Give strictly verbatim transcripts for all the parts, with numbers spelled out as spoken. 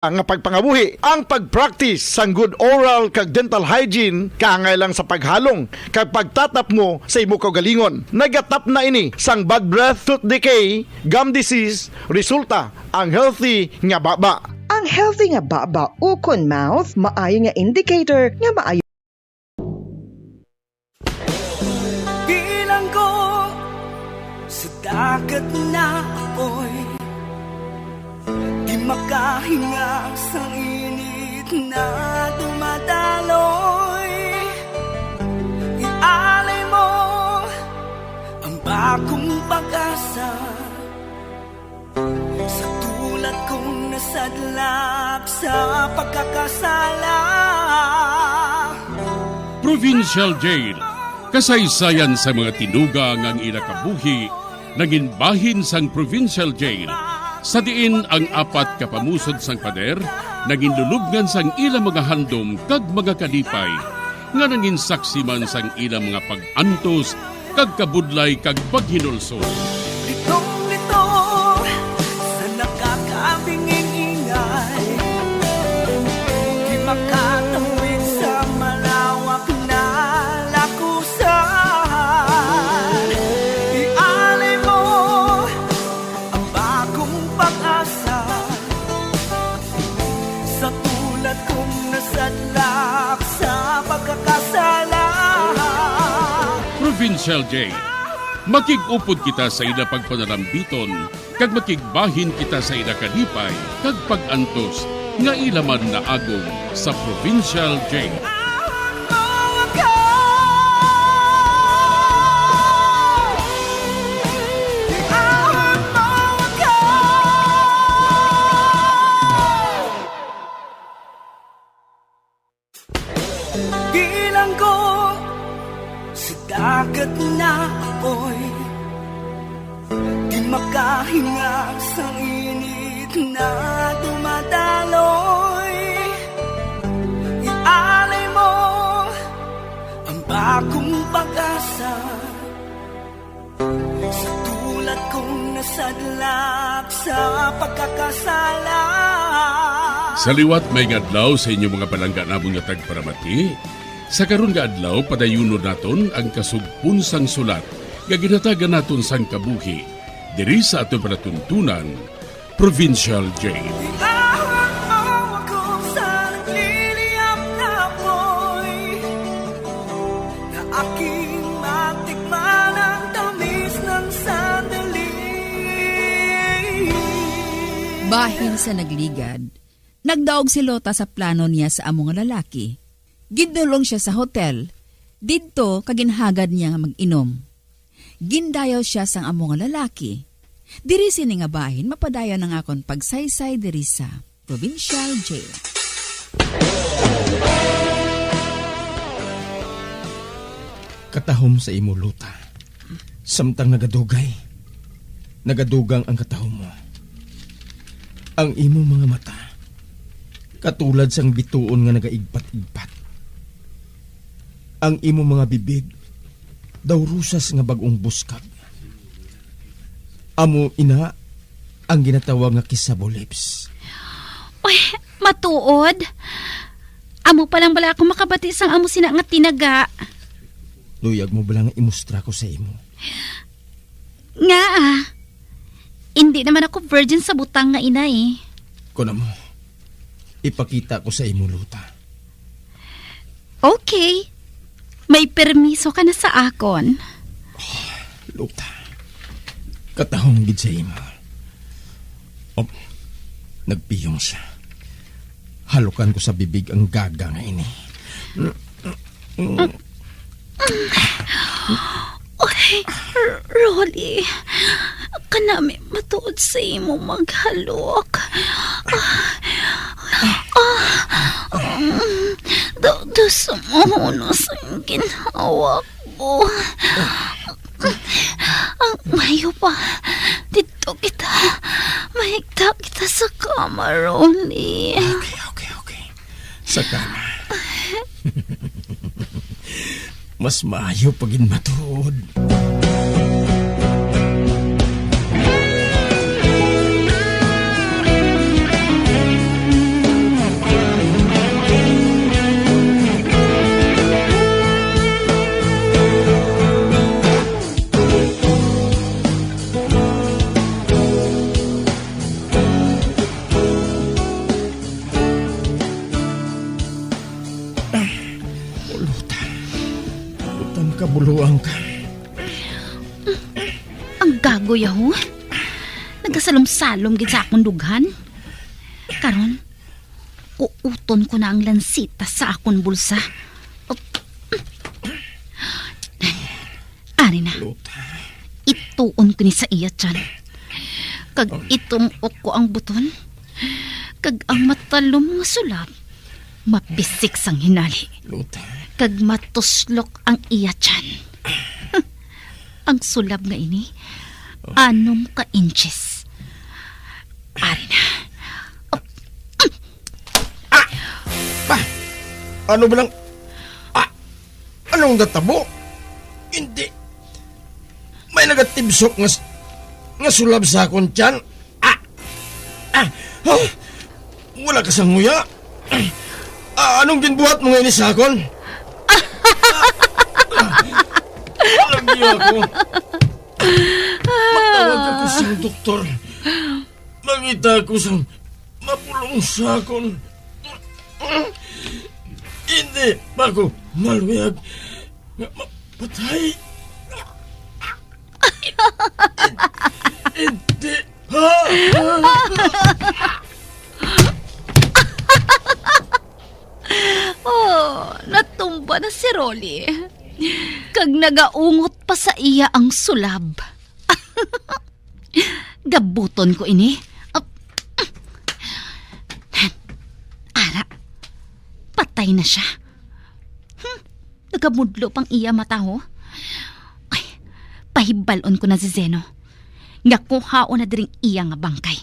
nga pagpangabuhi. Ang pag-practice sang good oral kag dental hygiene kaangay lang sa paghalong kag pagtatapngo sa imo kaugalingon. Nagatapna ini sang bad breath, tooth decay, gum disease, resulta ang healthy nga baba. Ang healthy nga baba ukon mouth maayo nga indicator nga maayo. Bilanggo sa dagat na apoy, di makahinga sa init na dumadaloy. Ialay mo ang bagong pag-asa sa tulad kong nasadlak sa pagkakasala. Provincial Jail, kasaysayan sa mga tinuga nga ang ila kabuhi nangin bahin sang Provincial Jail, sa diin ang apat ka pamusod sang pader nanginlulubngan sang ila mga handom kag mga kalipay, nga nangin saksi man sang ila mga pag-antos kag kabudlay kag paghinulsol. Litong-lito sa nakakabinging ingay, di makatawid sa malawak na lakusan. Ialay mo ang bagong pag-asa sa tulad kong nasadlak sa pagkakasala. Provincial Jail. Makig-upod kita sa ila pagpanalambiton, kag makigbahin kita sa ila kalipay kag pag-antos nga ila man naagom sa Provincial Jail. Bilanggo sa dagat na apoy, di makahinga sa init na dumadaloy. Ialay mo ang bagong pag-asa sa tulad kong nasadlak sa pagkakasala. Sa liwat, maayong adlaw sa inyo mga palangga namon nga tagparamati. Sa karon nga adlaw, padayunon naton ang kasugpon sang sulat nga ginhatagan naton sang kabuhi diri sa aton palatuntunan, Provincial Jail. Iawat mo ako sa nagliliyab na apoy, na aking matikman ang tamis ng sandali. Bahin sa nagligad, nagdaog si Lota sa plano niya sa amo nga lalaki. Gindulong sia sa hotel, didto ka ginhagad niya nga mag-inom. Gindayaw sia sang amo nga lalaki. Diri sini nga bahin mapadayon ang akon pagsaysay diri sa Provincial Jail. Katahom sa imo, Lota. Samtang nagadugay, nagadugang ang katahom mo. Ang imo mga mata, katulad sang bituon nga nagaigpat-igpat. Ang imo mga bibig, daw rosas nga bag-ong buskag. Amo ina ang ginatawag nga kissable lips. Uy, matuod? Amo pa lang bala ako makabati sang amo sina nga tinaga. Luyag mo bala nga imustra ko sa imo? Ngaa? Indi naman ako virgin sa butang nga ina, eh. Kon amo, ipakita ko sa imo, Lota. Okay. May permiso ka na sa akon. Lota, katahom gid sa imo. Oh, nagpiyong sia. Halukan ko sa bibig ang gaga nga ini. Oy, R-, Rolly, kanami matuod sa imo maghalok. Ah, ah, mm, daw, daw sa mahuna sa ginhawa ko. Ang mayo pa, didto kita. Mahigda kita sa kama, Rolly. Okay, okay, okay. Sa kama. Mas maayo pa gid matuod. Buluang ka. Ang gago ya, ho. Nagasalom-salom gid sa akon dughan. Karon, kuuton ko na ang lansita sa akon bulsa. Ari na. Lota. Ituon ko ni sa iya tiyan. Kag itum-ok ko ang buton. Kag ang matalom nga sulab mabisik sang hinali. Lota. Kag matuslok ang iya tiyan. Ang sulab nga ini, anom ka inches. Ari na. Ah! Ano ba lang? Ah! Anong natabo? Hindi. May nagatibsok nga s-, nga sulab sa akon tiyan. Ah! Ah! Ah! Wala ka sa nguya. Ah, anong ginbuhat mo ngayon sa akon? Lagi ako. Magtawag ako sa doktor. Mangita ako sa mapulong sa akon. Hindi pa ako maluyag nga mapatay. Hindi. Oh, natumba na si Rolly. Kag nagaungot pa sa iya ang sulab. Gabuton ko ini. Ap-, ara, patay na siya. Hmm, nagamudlo pang iya mata, ho. Ay, pahibal-on ko na si Zeno nga kuhaon na diring iya nga bangkay,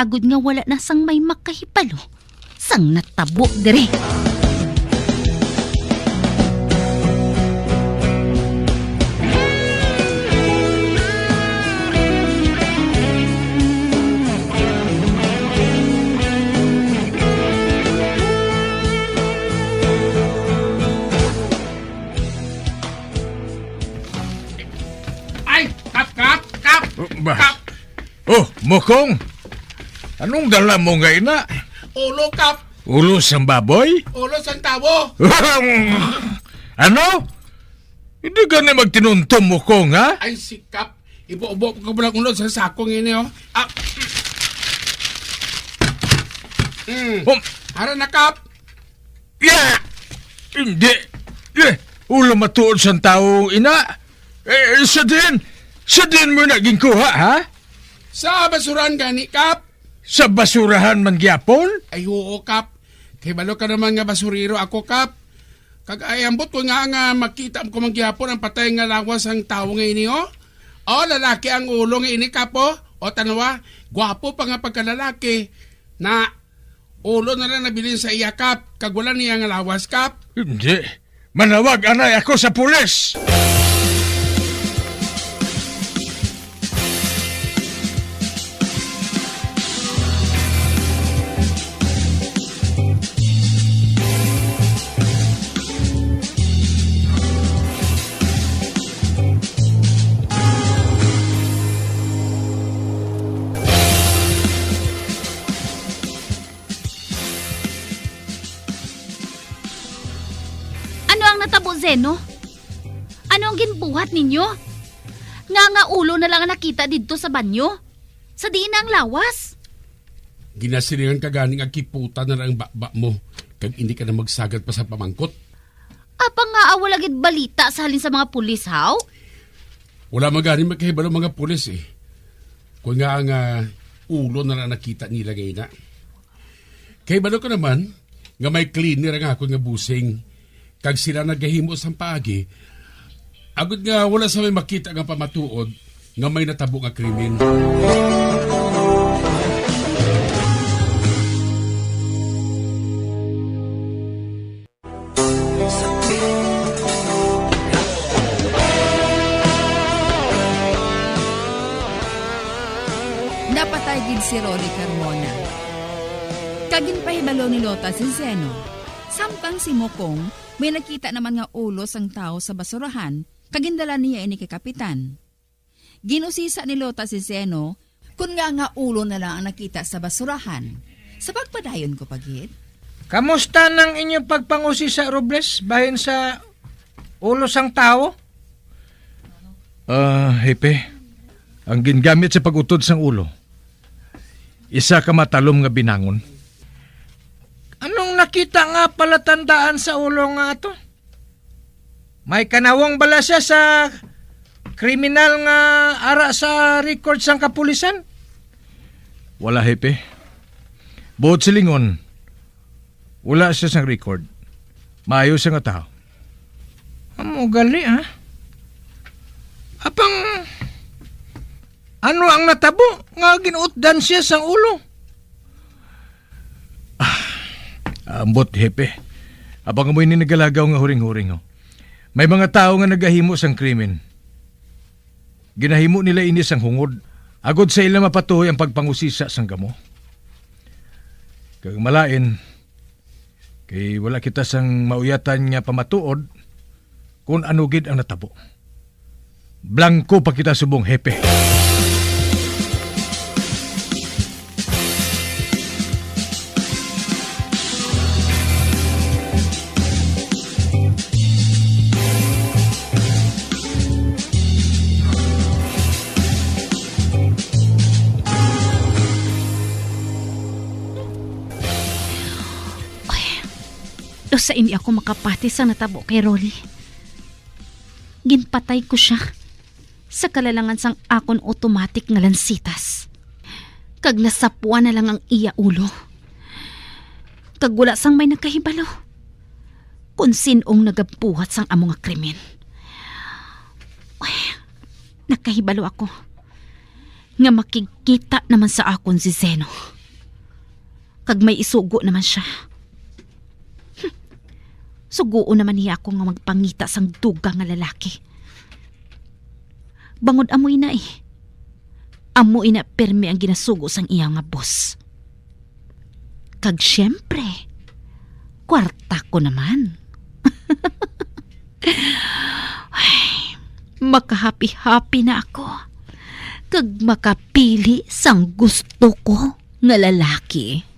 agod nga wala na sang may makahibalo sang natabo diri. Ay, Kap, Kap, Kap, Ba? Kap. Oh, Mokong. Anong dala mo nga ina? Ulo, Kap. Ulo sang baboy? Ulo sang tawo. Ano? Hindi ka na magtinuntom, Mokong, ha? Ay, si Kap. Ibo-ubo ko lang ulo sa sakong ini, oh. Ah. Mm. Um. Ara na, Kap. Ya! Hindi. Eh, ulo matuod sang tawo, ina. Eh, sa din, sa din mo na ginkuha, ha? Sa basurahan gani, Kap. Sa basurahan man gyapon? Ay, oo, Kap. Kay balo ka naman nga basurero ako, Kap. Kag ay ambot ko nga, nga makita ko man gyapon ang patay nga lawas sang tawo nga ini, oh. Oh, lalaki ang ulo nga ini, Kap, oh. O, tanawa, gwapo pa nga pagkalalaki. Na, ulo na lang nabilin sa iya, Kap, kag wala niya nga lawas, Kap. Hindi. Manawag anay ako sa pulis. Ano ang natabo, Zeno? Ano ang ginbuhat ninyo? Nga nga ulo na lang ang nakita didto sa banyo? Sa diin na ang lawas? Ginasilingan ka gani nga kiputan na lang ang baba mo, kag hindi ka na magsagad pa sa pamangkot. Apang nga wala gid balita sa halin sa mga pulis, haw? Wala man gani makahibalo ang mga pulis, eh. Kung nga ang, ah, ulo na lang nakita nila nga ina. Kay balo ko naman nga may cleaner ang akon nga busing, kag sila nagahimo sang paagi, agod nga wala sa may makita nga pamatuod nga may natabo nga krimen. Napatay gid si Rolly Carmona. Kag ginpahibalo ni Lota si Zeno. Samtang si Mokong may nakita naman nga ulo sang tawo sa basurahan, kag gindala niya ini kay kapitan. Ginusisa ni Lota si Zeno, kun nga nga ulo na lang ang nakita sa basurahan. Sa pagpadayon ko pa gid. Kamusta nang inyong pagpangusisa, Robles, bahin sa Ulo sang tawo? Ah, Hepe, ang gingamit sa pag-utod sang ulo, isa ka matalom nga binangon. Anong nakita nga palatandaan sa ulo nga ato? May kanawong bala siya sa kriminal nga ara sa record sang kapulisan? Wala, Hepe. Buot silingon, wala siya sang record. Maayo siya nga tawo. Amo gali, ha? Apang, ano ang natabo nga ginuutdan siya sang ulo? Ah, ambot, Hepe. Apang amo ini nagalagaw nga huring-huring, oh. May mga tawo nga nagahimo sang krimen. Ginahimo nila ini sang hungod, agod sa ila mapatuhoy ang pagpangusisa sang gamo. Kag malain, kay wala kita sang mauyatan nga pamatuod kon ano gid ang natabo. Blangko pa kita subong, Hepe. Ay, usa ini ako makapati sa natabo kay Rolly. Ginpatay ko siya sa kalalangan sang akon automatic nga lansitas, kag nasapwan na lang ang iya ulo, kag wala sang may nakahibalo kon sin-ong nagabuhat sang amo nga krimen. Uy, nakahibalo ako nga makigkita naman sa akon si Zeno, kag may isugo naman sia. Hmm. Sugoon naman niya ako nga magpangita sang dugang nga lalaki. Bangod amo ina, eh. Amo ina pirmi ang ginasugo sang iya nga boss. Kag siyempre, kwarta ko naman. Ay, makahapi-hapi na ako kag makapili sang gusto ko nga lalaki.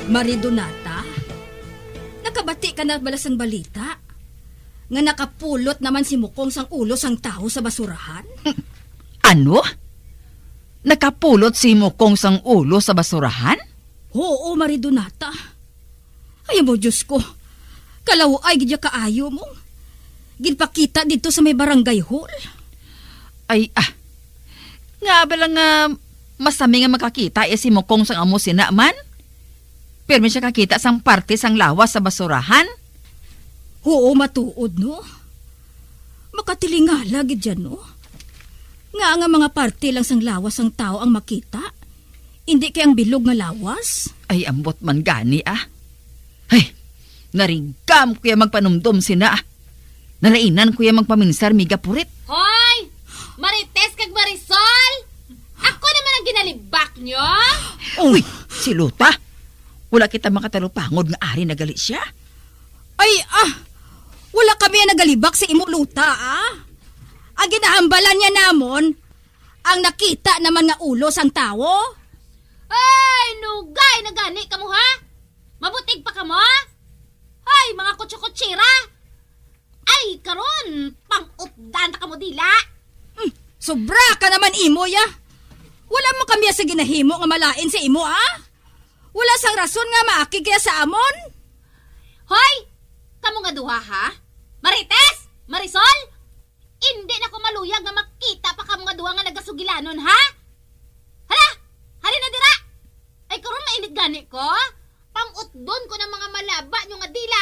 Mari Donata, nakabati ka na bala sang balita nga nakapulot naman si Mukong sang ulo sang tawo sa basurahan? Ano? Nakapulot si Mukong sang ulo sa basurahan? Oo, Mari Donata. Ay, amo, Diyos ko. Kalaw-ay gid ya kaayo mo. Ginpakita didto sa may barangay hall. Ay, ah. Nga bala nga masami nga makakita, eh, si Mukong sang amo sina man? Pirmi siya kakita sang parte sang lawas sa basurahan? Oo, matuod, no? Makatilingala gid yan, no? Nga nga mga parte lang sang lawas sang tawo ang makita, indi kay ang bilog nga lawas? Ay, ambot man gani, ah. Ay, narigam ko ya magpanumdom sina, ah. Nalainan ko ya magpaminsar, Miga Purit. Hoy! Marites kag Marisol! Ako naman ang ginalibak nyo? Uy, si Luta! Wala kita makatalupangod nga ari na gali siya. Ay, ah! Wala kami ang nagalibak sa imo, Luta, ah! Ang ginahambalan niya namon, ang nakita naman nga ulo sang tawo. Ay, nugay na gani kamo, ha? Mabutig pa kamo? Hoy, mga kutsukutsira! Ay, karon, pang-utdan ta kamo dila! Hmm, sobra ka naman, imo, ya. Wala man kami sa ginahimo nga malain sa imo, ah. Wala sang rason nga maakig kaya sa amon. Hoy, kamo nga duha, ha? Marites! Marisol! Indi na ko maluyag nga makita pa kamo nga duha nga nagasugilanon, ha? Hala! Hari na dira! Ay, karon mainit gani ko. Pang-utdon ko ng mga malaba nyo nga dila.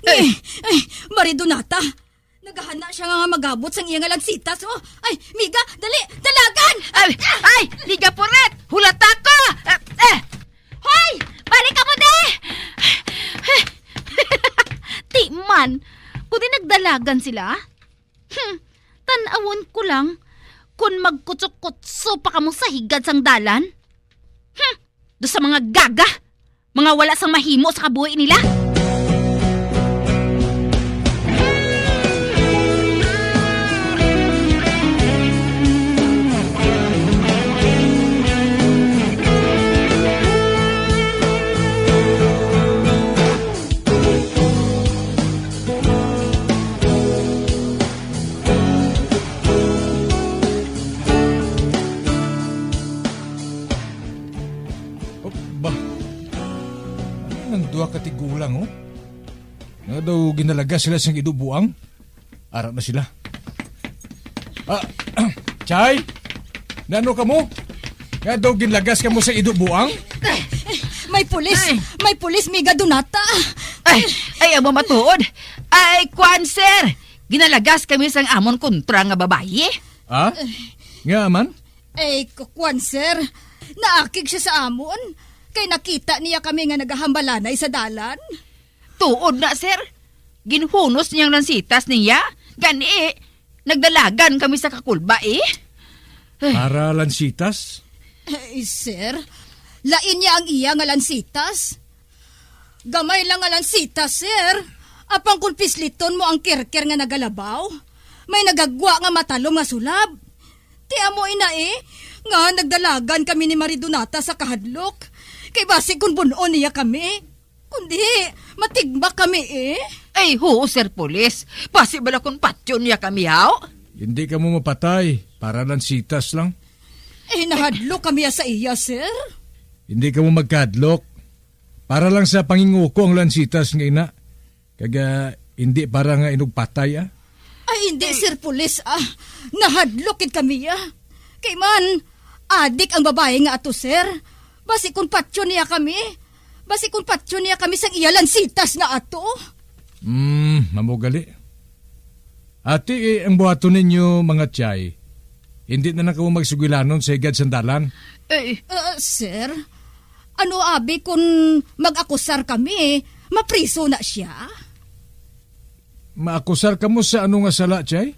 Ay, ay, Mari Donata, nagahana siya nga, nga magabot sang iya nga lansitas, oh. Ay, Miga, dali, dalagan! Ay, ay, Miga Puret, hulata ko! Ah, eh. Hoy! Balik ka mo, de! Dagan sila? Hmm, tan-awon ko lang kon magkutsukutso pa kamo sa higad sang dalan. Hmm, do sa mga gaga, mga wala sang mahimo sa kabuhi nila. Oh, ba? Ano nang duha ka tigulang, oh? Nga daw ginalagas sila sang ido buang? Ara na sila. Ah, Chay? Nano kamo? Nga daw ginlagas kamo sa ido buang? May pulis! Ay! May pulis, Miga Donata! Ay, ay, amo matuod. Ay, kwan, sir. Ginalagas kami sang amon kontra nga babayi. Ha? Nga man? Ay, ku-, kwan, sir. Naakig siya sa amon. Kay nakita niya kami nga nagahambalanay sa dalan. Tuod na, sir. Ginhunos niya ang lansitas niya. Gani, nagdalagan kami sa kakulba, eh. Ay. Para lansitas? Eh, sir, lain niya ang iya nga lansitas. Gamay lang nga lansitas, sir. Apang kung pisliton mo ang kirker nga nagalabaw, may nagagwa nga matalom nga sulab. Ti amo ina, eh, nga nagdalagan kami ni Mari Donata sa kahadlok. Kay basi kung bun-on niya kami. Kundi, matigma kami, eh. Ay, huo, Sir Pulis. Basi bala kung patyon niya kami, haw? Hindi kamo mapatay. Para lansitas lang. Eh, nahadlok kami sa iya, sir. Hindi kamo magkahadlok. Para lang sa panginguko ang lansitas nga ina. Kag, ah, hindi para nga inugpatay, ah. Ay, hindi, Sir Pulis, ah. Nahadlok gid kami, ah. Kay man, adik ang babayi nga ato, sir. Basi kung patyon niya kami, basi kung patyon niya kami sang iya lansitas nga ato. Hmm, mamo gali. Ati, eh, ang buhaton ninyo, mga tiyay, hindi na lang kamo magsugilanon sa higad sang dalan. Eh, Ah, sir, ano abi kun mag-akusar kami, mapriso na siya? Maakusar kamo sa ano nga sala, Chay?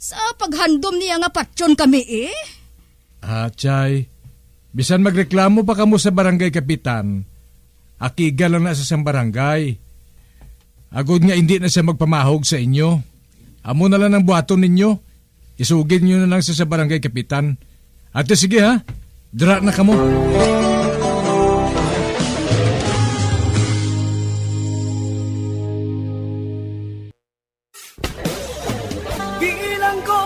Sa paghandom niya nga patyon kami, eh. Ah, Chay, bisan magreklamo pa kamo sa barangay kapitan, akiga lang na sa sang barangay. Agod nga indi na siya magpamahog sa inyo. Amo na lang ang buhaton ninyo. Isugid niyo na lang sa, sa barangay kapitan. Ate, sige ha. Dira na kamo. Bilanggo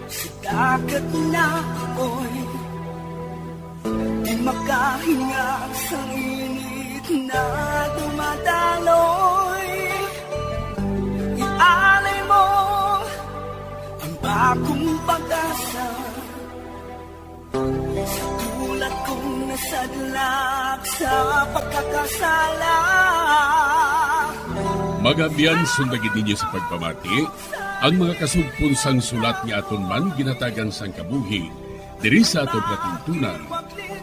sa dagat na apoy, di makahinga sang init na dumadaloy. Ialay mo ang bagong pag-asa. Sa tulad kong nasadlak sa pagkakasala. Mga abyan, sundagid ninyo sa pagpamati ang mga kasugpon sang sulat nga aton man ginhatagan sang kabuhi diri sa aton palatuntunan,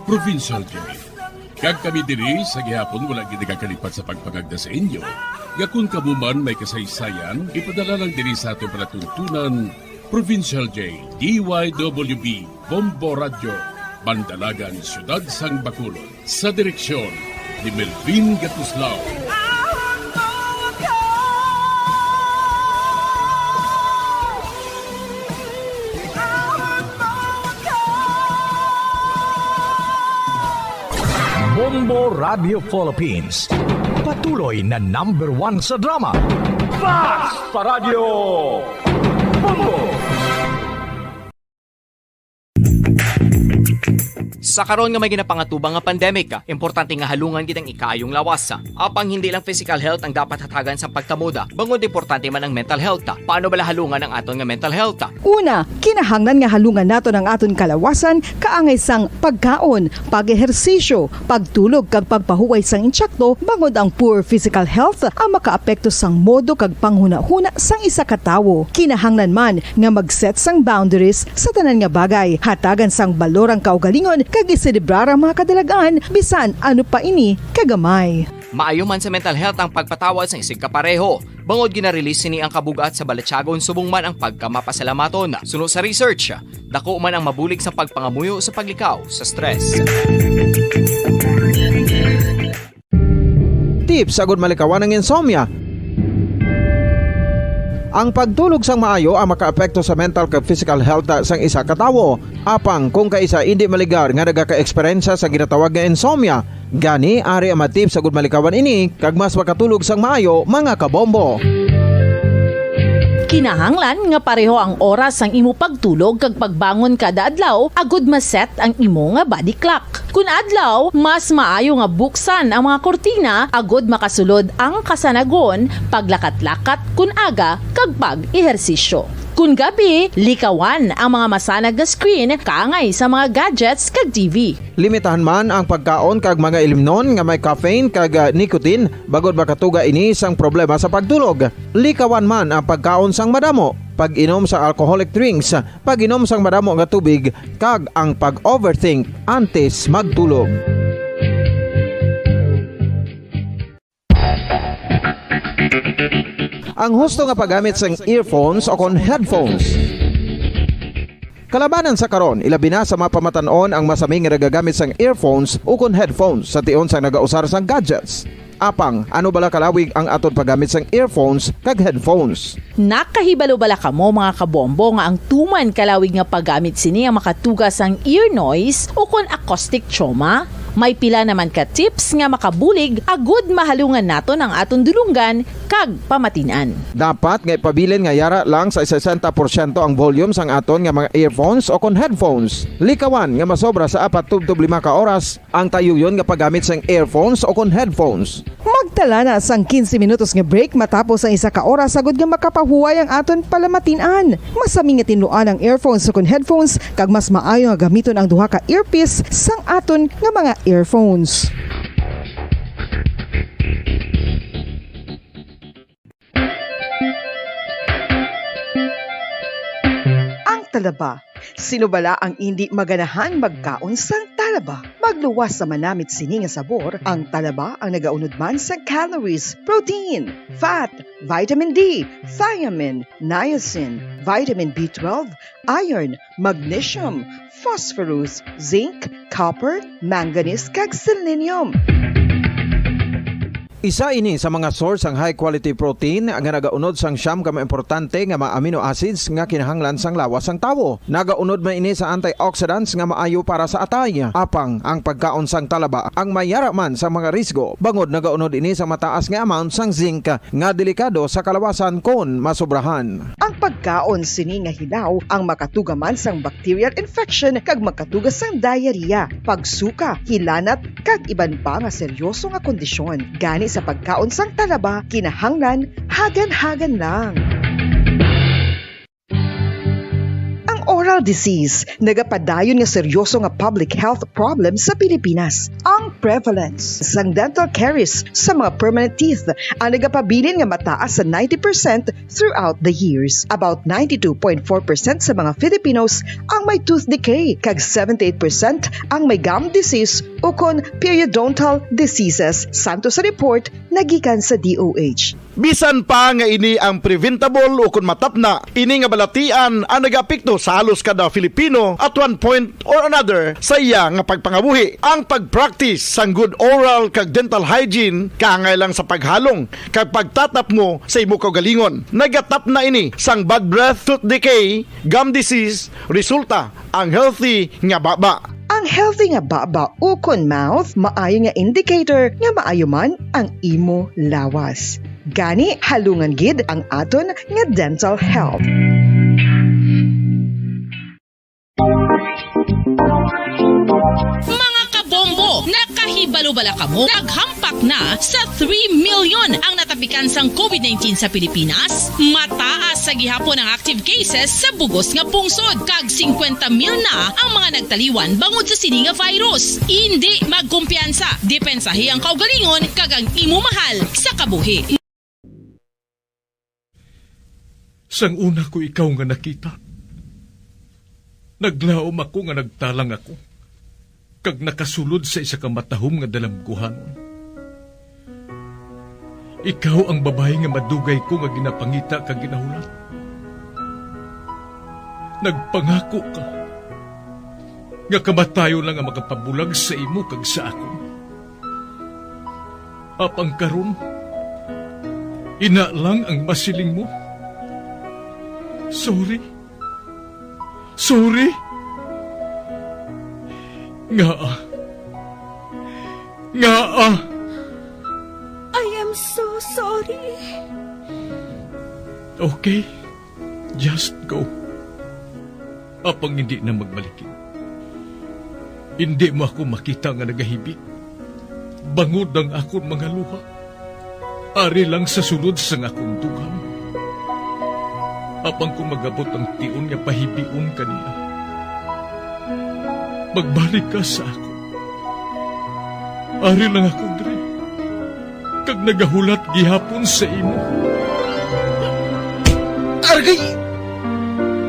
Provincial J. Kag kami diri sa gihapon wala gid nagakalipat sa pagpangagda sa inyo nga kon kamo man may kasaysayan, ipadala lang diri sa aton palatuntunan, Provincial J, D Y W B, Bombo Radyo, Bandalagan, Siyudad sang Bacolod, sa direksyon ni Melvin Gatuslao. Bombo Radio Philippines, patuloy na number one sa drama. Fast Paradyo! Bombo! Sa karon nga may ginapangatubang nga pandemic, importante nga halungan gid ang ikaayong lawas. Apang hindi lang physical health ang dapat hatagan sa pagkamoda, bangod importante man ang mental health. Paano bala halungan ang aton nga mental health? Una, kinahanglan nga halungan naton ang aton kalawasan kaangay sang pagkaon, pag-ehersisyo, pagtulog kag pagpahuway sang insakto, bangod ang poor physical health ang makaapekto sang modo kag panghunahuna sang isa ka tawo. Kinahanglan man nga mag-set sang boundaries sa tanan nga bagay, hatagan sang balor ang kaugalingon kag iselebrar ang mga kadalag-an bisan ano pa ini kagamay. Maayo man sa mental health ang pagpatawad sang isigkapareho. Bangod ginarelease sini ang kabug-at sa balatyagon subong man ang pagkamapasalamaton. Suno sa research, dako man ang mabulig sa pagpangamuyo sa paglikaw sa stress. Tips agud malikawan ang insomnia. Ang pagtulog sang maayo ang makaapekto sa mental kag physical health sang isa ka tawo. Apang kung kaisa indi maligar nga nagaka-eksperyensya sa ginatawag nga insomnia, gani ari ang mga tips agud malikawan ini kag mas makatulog sang maayo, mga kabombo. Kinahanglan nga pareho ang oras sang imo pagtulog kag pagbangon kada adlaw agud ma-set ang imo nga body clock. Kun adlaw, mas maayo nga buksan ang mga kurtina agud makasulod ang kasanagon, paglakat-lakat kun aga, kag pag-ehersisyo. Kun gabi, likawan ang mga masanag nga screen kaangay sa mga gadgets kag T V. Limitahan man ang pagkaon kag mga ilimnon nga may caffeine kag, ah, nicotine, bangod makatuga ini sang problema sa pagtulog. Likawan man ang pagkaon sang madamo, pag-inom sa alcoholic drinks, pag-inom sang madamo nga tubig, kag ang pag-overthink antes magtulog. Ang husto nga paggamit sang earphones o kon headphones. Kalabanan sa karon, ilabi na sa mga pamatan-on ang masami nga nagagamit sang earphones o kon headphones sa tion sang nagausar sang gadgets. Apang, ano bala kalawig ang aton paggamit sang earphones kag headphones? Nakahibalo bala kamo, mga kabombo, nga ang tuman kalawig nga paggamit sini ang makatuga sang ear noise o kon acoustic trauma? May pila naman ka tips nga makabulig agud mahalungan naton ang aton dulonggan kag pamatin-an. Dapat nga ipabilin nga yara lang sa sesenta porsyento ang volume sang aton nga mga earphones o kon headphones. Likawan nga masobra sa apat tubtob lima ka oras ang tayuyon nga paggamit sang earphones o kon headphones. Magtala na sang quince minutos nga break matapos ang isa ka oras, agud nga makapahuway ang aton palamatin-an. Masami nga tinluan ang earphones o kon headphones, kag mas maayo nga gamiton ang duha ka earpiece sang aton nga mga earphones. Ang talaba. Sino bala ang indi maganahan magkaon sang talaba? Magluwas sa manamit sini nga sabor, ang talaba ang nagaunod man sa calories, protein, fat, vitamin D, thiamine, niacin, vitamin B twelve, iron, magnesium, phosphorus, zinc, copper, manganese, kag selenium. Isa ini sa mga source sang high quality protein nga nagaunod sang siyam ka mga importante nga mga amino acids nga kinahanglan sang lawas sang tawo. Nagaunod man ini sa antioxidants nga maayo para sa atay. Apang ang pagkaon sang talaba ang may yara man sa mga risgo, bangod nagaunod ini sa mataas nga amount sang zinc nga delikado sa kalawasan kon masobrahan. Ang pagkaon sini nga hilaw ang makatuga man sang bacterial infection kag makatuga sang diarrhea, pagsuka, hilanat, kag iban pa nga seryoso nga kondisyon. Gani sa pagkaon sang talaba, kinahanglan hagan-hagan lang. Ang oral disease nagapadayon nga seryoso nga public health problem sa Pilipinas. Ang prevalence sang dental caries sa mga permanent teeth ang nagapabilin nga mataas sa ninety percent throughout the years. About ninety-two point four percent sa mga Filipinos ang may tooth decay, kag seventy-eight percent ang may gum disease ukon periodontal diseases, santo sa report nga gikan sa D O H. Bisan pa nga ini ang preventable ukon matapna, ini nga balatian ang nagaapekto sa halos kada Filipino at one point or another sa iya nga pagpangabuhi. Ang pag-practice sang good oral kag dental hygiene kaangay lang sa paghalong kag pagtatapmo sa imo kaugalingon. Nagatapna ini sang bad breath, tooth decay, gum disease, resulta ang healthy nga baba. Ang healthy nga baba ukon mouth maayo nga indicator nga maayo man ang imo lawas. Gani, halungan gid ang aton nga dental health. Mga kabombo, nakahibalo bala kamo? Naghampak na sa three million ang natapikan sang COVID nineteen sa Pilipinas. Mataas sa gihapon ang active cases sa bugos nga pungsod, kag singkwenta mil na ang mga nagtaliwan bangod sa sini nga virus. Indi magkumpiyansa, depensahi ang kaugalingon kag ang imo mahal sa kabuhi. Sang una ko ikaw nga nakita, naglaom ako nga nagtalang ako, kag nakasulod sa isa ka matahom nga dalamguhanon. Ikaw ang babayi nga madugay ko nga ginapangita kag ginahulat. Nagpangako ka nga kamatayon lang ang makapabulag sa imo kag sa akon. Apang karon, ina lang ang masiling mo. Sorry. Sorry. Ngaa? Ngaa? I am so sorry. Okay. Just go. Apang hindi na magbalikid. Hindi mo ako makita nga nagahibi. Bangod ang akon mga luha. Ari lang sa sulod sang akon dughan. Apang kung magabot ang tion nga pahibion ka niya, magbalik ka sa akon. Ari lang ako diri, kag nagahulat gihapon sa imo. Argay!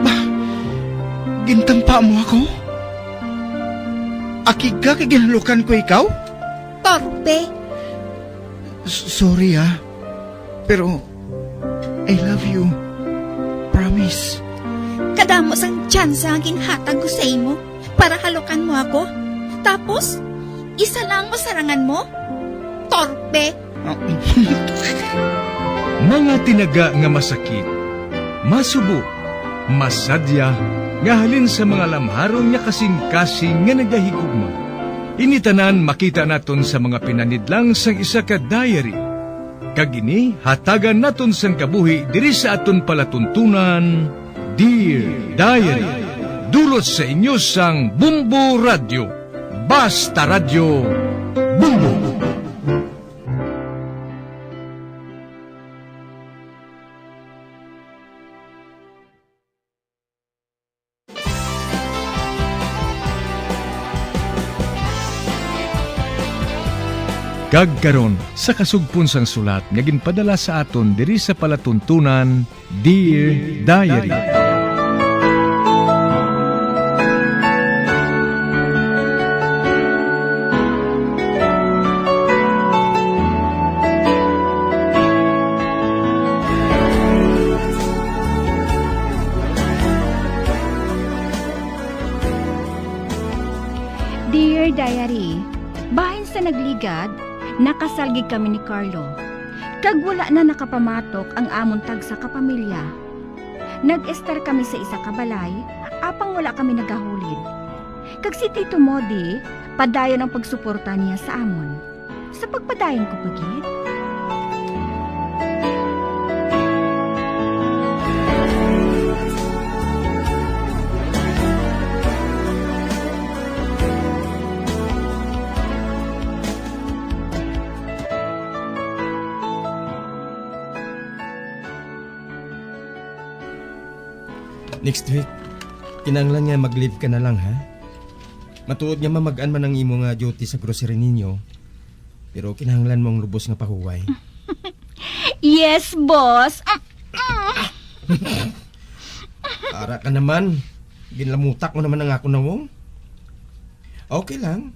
Ba, gintampa mo ako? Akig ka kay ginhalukan ko ikaw? Torpe. S- sorry, ah. Pero, I love you. Promise. Kadamo sang tsansa nga ginhatag ko sa imo para halukan mo ako. Tapos, isa lang masarangan mo? Torpe. Mga tinaga nga masakit, masubo, masadya, nga halin sa mga lamharon nga kasing-kasing nga nagahigugma. Ini tanan makita naton sa mga pinanidlang sang isa ka diary. Kag ini hatagan naton sang kabuhi diri sa aton palatuntunan, Dear Diary. Dulot sa inyo sang Bumbo Radyo. Basta Radyo, Bumbo. Kag karon, sa kasugpon sang sulat nga ginpadala sa aton diri sa palatuntunan, Dear Diary. Dear Diary, bahin sa nagligad, nakasal gid kami ni Carlo, kag wala na nakapamatok ang amon tagsa ka pamilya. Nag-estar kami sa isa ka balay, apang wala kami nagahulid. Kag si Tito Modi, padayon ang pagsuporta niya sa amon. Sa pagpadayon ko pa gid. Next week, kinahanglan nga mag-leave ka na lang, ha? Matuod nga mamag-an man ang imo nga duty sa grocery ninyo, pero kinahanglan mo ang lubos nga pahuway. Yes, boss. Ara ka naman. Ginlamutak mo naman ang akon nawong. Okay lang.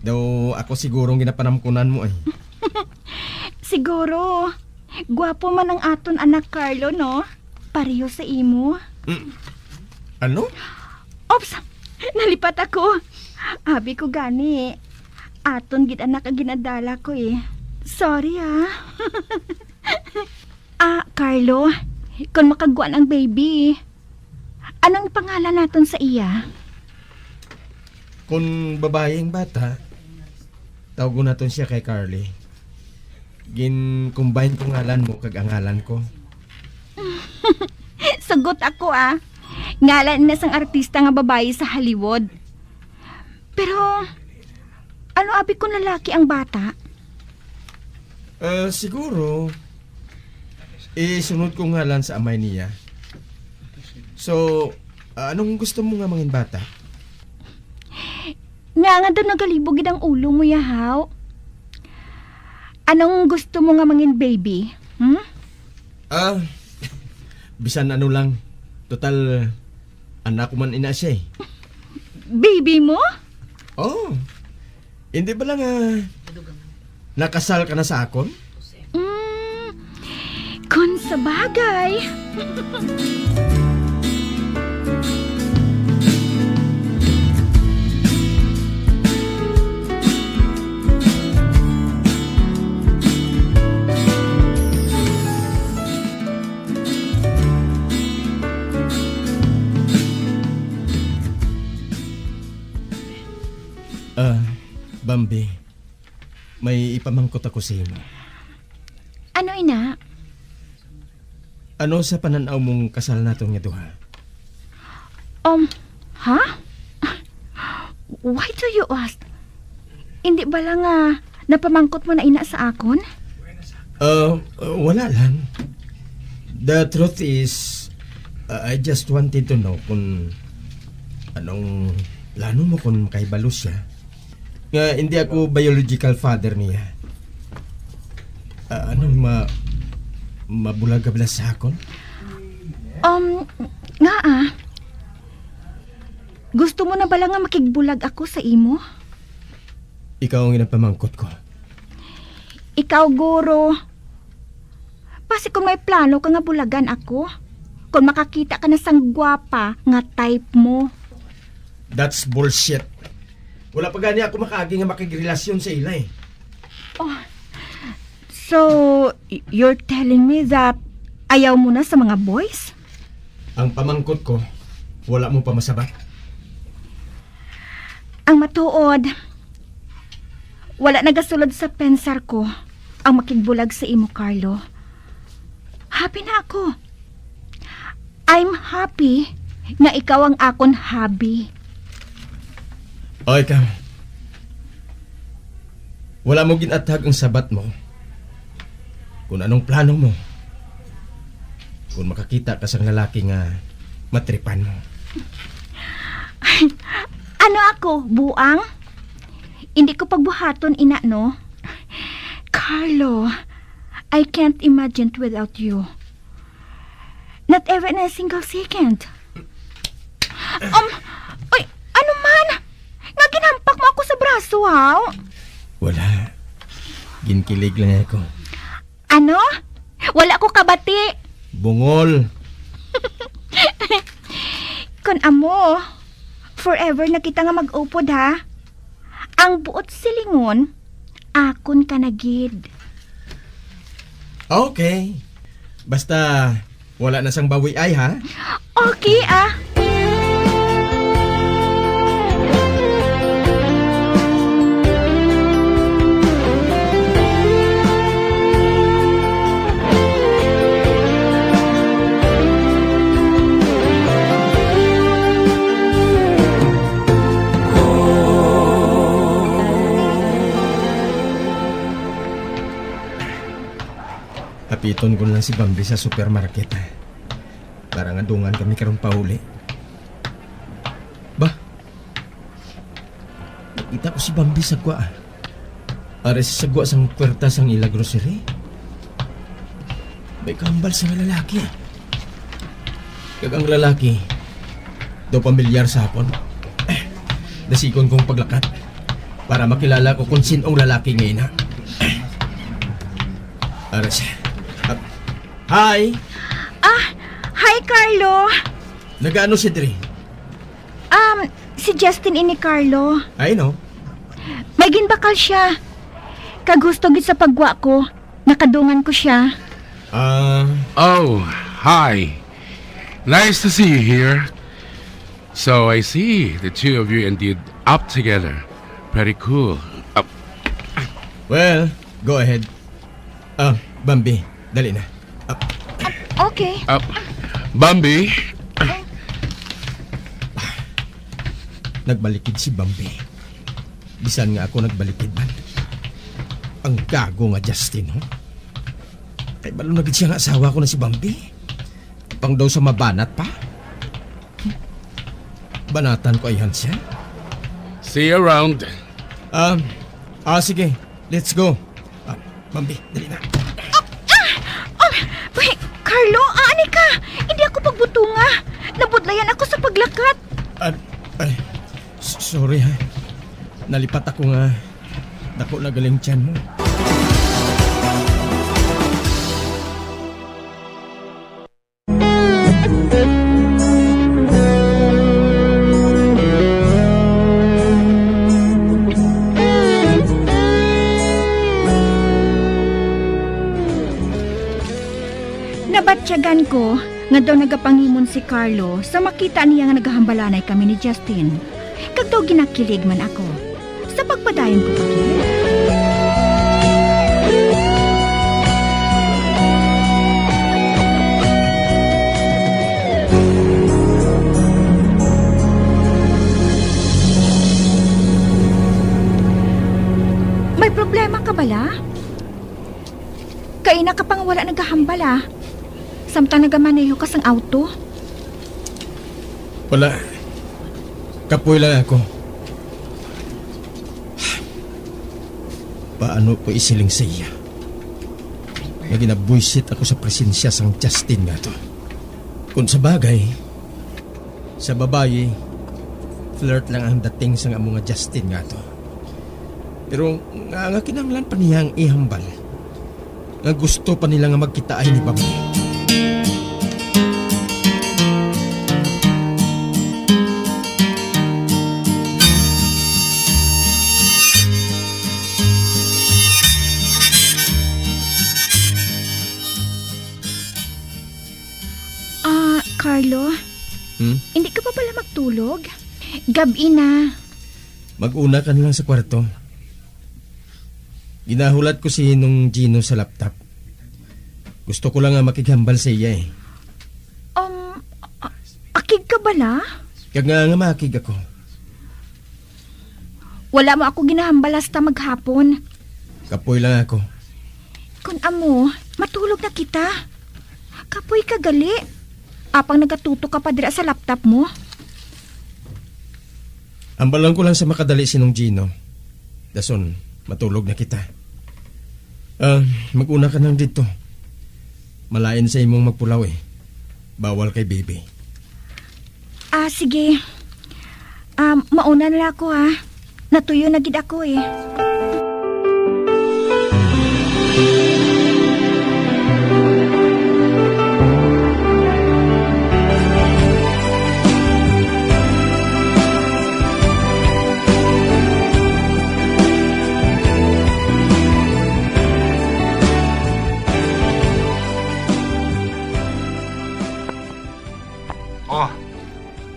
Daw ako siguro ang ginapanamkunan mo, eh. Siguro. Gwapo man ang aton anak Carlo, no? Pareho sa imo. Mm. Ano? Ops! Nalipat ako. Abi ko gani, aton gid anak ang ginadala ko, eh. Sorry, ah. Ah, Carlo, kon makagwa ang baby, anong ipangalan naton sa iya? Kon babayi ang bata, tawgon naton siya kay Carly. Gin-combine ko ngalan mo kag ang ngalan ko. Sugot ako, ah. Ngalan na sang artista nga babayi sa Hollywood. Pero, ano abi kung lalaki ang bata? Ah, siguro, isunod ko ngalan sa amay niya. So, ah, anong gusto mo nga mangin bata? Nga nga daw nagalibog gid ang ulo mo, yahaw. Anong gusto mo nga mangin baby? Hmm? Ah, bisan ano lang. Total, anak ko man ina siya eh. Baby mo? Oh, hindi ba lang ah, Nakasal ka na sa akon? Mm, kung sa bagay. Ah, Bambi, may ipamangkot ako sa imo. Ano ina? Ano sa panan-aw mong kasal naton nga duha? Um, ha? Why do you ask? Hindi ba lang nga napamangkot mo na ina sa akon? Uh, wala lang. The truth is, uh, I just wanted to know kung anong plano mo kung makahibalo siya. Nga hindi ako biological father niya. Ah, ano, ma... mabulag ka bala sa akon? Um, nga ah. Gusto mo na bala nga makigbulag ako sa imo? Ikaw ang ginapamangkot ko. Ikaw, guro. Basi kung may plano ka nga bulagan ako, kung makakita ka na sang gwapa nga type mo. That's bullshit. Wala pa gani ako makaagi nga makigrelasyon sa ila eh. Oh, so, y- you're telling me that ayaw mo na sa mga boys? Ang pamangkot ko, wala mo pa masabat. Ang matuod, wala nagasulod sa pensar ko ang makigbulag sa imo, Carlo. Happy na ako. I'm happy nga ikaw ang akon hubby. O ikaw, wala mo ginathag ang sabat mo. Kung anong plano mo. Kung makakita ka sang lalaki nga matripan mo. Ano ako, buang? Hindi ko pagbuhaton ina, no? Carlo, I can't imagine without you. Not even a single second. Um, oy, ano man? Nga ginhampak mo ako sa braso, haw? Wala. Ginkilig lang ako. Ano? Wala ko kabati. Bungol. Kon amo, forever na kita nga mag-upod, ha? Ang buot silingon, akon ka na gid. Okay. Basta, wala na sang bawi ay, ha? Okay, ah. Hapiton ko lang si Bambi sa supermarket, ha? Para nga dungan kami karon pauli. Ba? Nakita ko si Bambi sa gwa, ah. Ari sa gwa sang puwerta sang ila grocery. May kambal sa lalaki, ah. Kag ang lalaki, daw pamilyar sa akon. Dasigon kong paglakat para makilala ko kung sin-ong lalaki nga ina. Ari siya. Ah, hi! Ah, hi, Carlo. Nagaano si Dre? Um, si Justin ini, Carlo. I know. May ginbakal siya. Kag husto gid sa paggwa ko, nakadungan ko siya. Ah, Oh, hi. Nice to see you here. So I see the two of you ended up together. Pretty cool. Uh, well, go ahead. Ah, Bambi, dali na. Ah, Okay. uh, Bambi, nagbalikid si Bambi. Bisan nga ako nagbalikid man. Ang gago nga Justin, ho? Kay balo na gid siya nga asawa ko na si Bambi. Pang daw sa mabanat pa. Banatan ko ayhan siya. See you around. Um, ah, sige. Let's go. Ah, Bambi, dali na. Um, wait, Carlo, aani ka? Hindi ako pagbutunga. Nabudlayan ako sa paglakat. Ah, ay, s- sorry ha. Nalipat ako nga dako na galing tiyan mo. Patyagan ko nga daw nagapangimon si Carlo sa makita niya nga nagahambalanay kami ni Justin. Kag daw ginakilig man ako. Sa pagpadayon ko pa gid. May problema ka bala? Kaina ka pa nga wala nagahambal, ah. Samtang nagamaneho ka sang auto. Wala. Kapoy lang ako. Paano ko isiling sa iya nga ginabuisit ako sa presensya sang Justin nga to? Kung sa bagay, sa babayi, flirt lang ang dating sang amo nga Justin nga to. Pero nga, nga kinahanglan pa niya ang ihambal nga gusto pa nila nga magkitaay ni Bambi. Ah, Carlo? Hmm? Hindi ka pa pala magtulog? Gab-i na. Mag-una ka na lang sa kwarto. Ginahulat ko si Nong Gino sa laptop. Gusto ko lang nga makighambal sa iya, eh. Um, a-, akig ka bala? Kag nga, nga maakig ako. Wala mo ako ginahambal hasta maghapon. Kapoy lang ako. Kun amo, matulog na kita. Kapoy ka gali. Apang nagatutok ka pa dira sa laptop mo. Hambalan ko lang sa makadali si Nong Gino. Dason, matulog na kita. Ah, mag-una ka nang dito. Malain sa imong magpulaw, eh. Bawal kay baby. Ah, sige. Ah, mauna na lang ako, ha. Natuyo na gid ako, eh. Oh,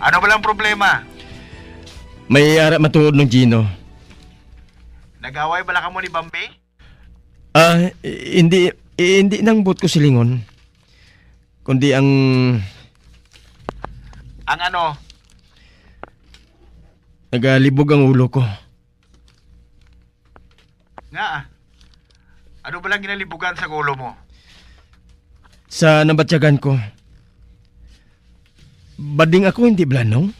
ano ba lang problema? May ara matuod, Nong Gino. Nag-away bala kamo ni Bambi? Ah, i-, hindi, i-, hindi nang buot ko silingon. Kundi ang Ang ano? Nagalibog ang ulo ko. Nga, ah. Ano ba lang ginalibugan sa ulo mo? Sa nabatyagan ko, bading ako, hindi bala, Nong?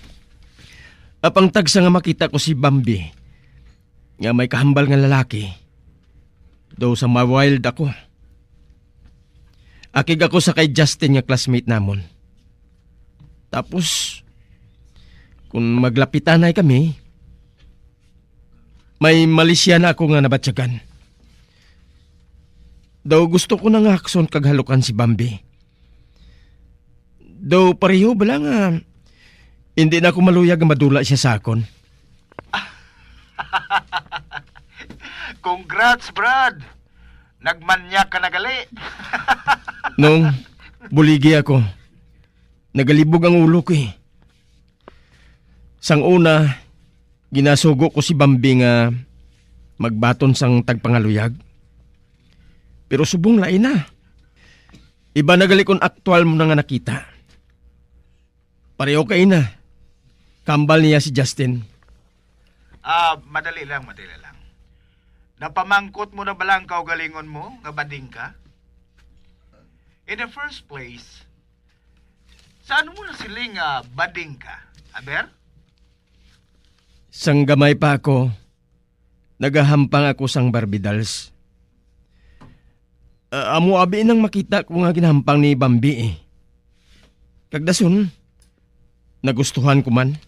Apang tagsa nga makita ko si Bambi, nga may kahambal nga lalaki, daw sa ma-wild ako. Akig ako sa kay Justin nga classmate namon. Tapos, kung maglapitanay kami, may malisya na ako nga nabatyagan. Daw gusto ko na nga hakson kag halukan si Bambi. Daw pareho bala nga hindi na ako maluyag nga madula siya sa akon. Congrats, Brad! Nagmanyak ka na gali. Nong, buligi ako. Nagalibog ang ulo ko, eh. Sang una, ginasugo ko si Bambi nga magbaton sang tagpangaluyag. Pero subong lain na. Iba na gali kung aktual mo na nga nakita. Pareho kay na. Kahambal niya si Justin. Ah, madali lang, madali lang. Napamangkot mo na bala ang kaugalingon mo nga bading ka? In the first place, saan mo nasiling nga bading ka? Aber? Sang gamay pa ako, nagahampang ako sang Barbie dolls. Ah, amo abi nang makita ko nga ginahampang ni Bambi, eh. Kag dason, nagustuhan ko man.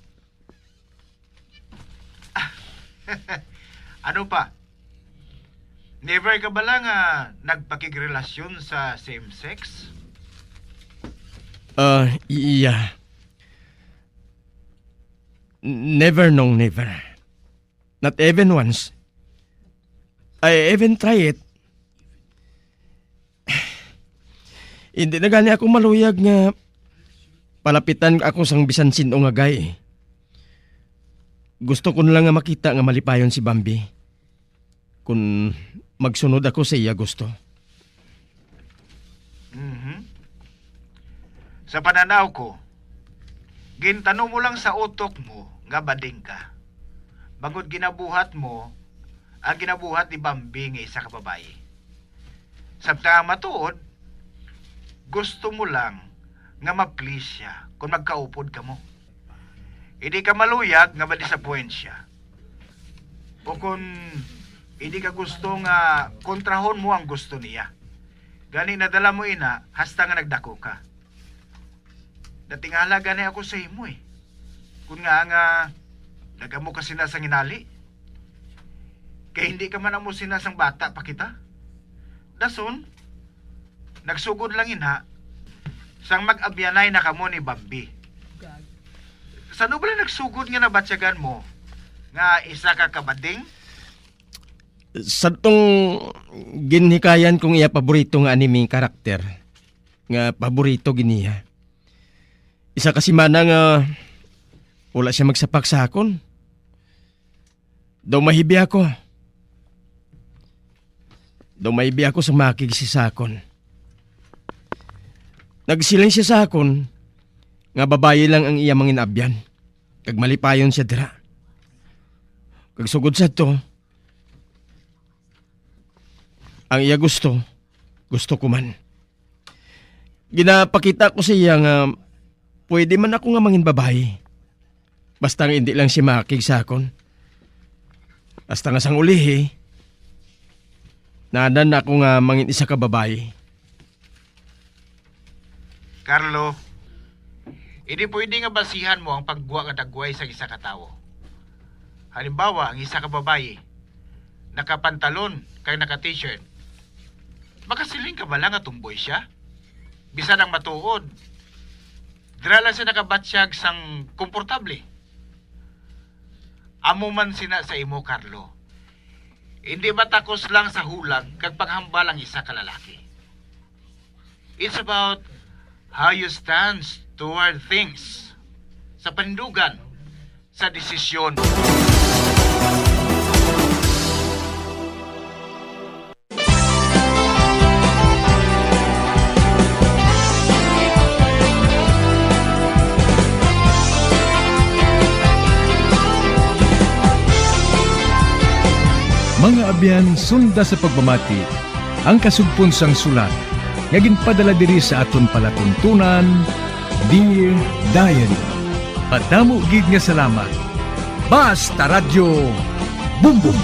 Ano pa? Never ka bala nga nagpakigrelasyon sa same sex? Ah, i-, iya. N-, never, Nong, never. Not even once. I even try it. Hindi na gani ako maluyag nga palapitan ako sang bisan sin-o nga guy. Gusto ko na lang nga makita nga malipayon si Bambi. Kun magsunod ako sa iya gusto. Mhm. Sa pananaw ko, gintano mo lang sa utok mo nga bading ka. Bangod ginabuhat mo ang ginabuhat ni Bambi nga isa ka babayi. Samtang ang matuod, gusto mo lang nga ma-please siya kung magkaupod kamo. Hindi ka maluyag nga ma-disappoint siya. O kung hindi ka gusto nga kontrahon mo ang gusto niya. Gani nadala mo ina hasta nga nagdako ka. Natingala gani ako sa imo eh. Kung nga nga nagamo ka sina sang inali. Kay hindi ka man amo sina sang bata pa kita. Dason, nagsugod lang ina sang mag-abyanay na kamo ni Bambi. Sa ano bala nagsugod nga nabatyagan mo nga isa ka kabading? Sadtong ginhikayan kong iya paborito nga anime karakter, nga paborito gid niya. Isa ka semana nga wala siya magsapak sa akon. Daw mahibi ako. Daw mahibi ako sa makig siya sa akon. Nagsiling siya sa akon nga babayi lang ang iya mangin-abyan, kag malipayon siya dira. Kag sugod sadto, ang iya gusto, gusto ko man. Ginapakita ko sa iya nga pwede man ako nga mangin babayi, basta nga hindi lang siya makig sa akon. Basta nga sang ulihi, nanan ako nga mangin isa ka babayi. Carlo, hindi pwede nga basihan mo ang paggwa nga dagway sa isa ka tawo. Halimbawa, ang isa ka babayi, nakapantalon kag naka-t-shirt. Makasiling ka bala nga tomboy siya? Bisan ang matuod, dira lang siya nakabatsyag sang komportable. Amo man sina sa imo, Carlo. Hindi matakos lang sa hulag kag paghambal ang isa ka lalaki. It's about how you stand toward things. Sa panindugan, sa desisyon. Mga abyan, sunda sa pagpamati ang kasugpon sang sulat nga ginpadala diri sa aton palatuntunan, Dear Diary. Madamo gid nga salamat. Basta Radyo Bumbong.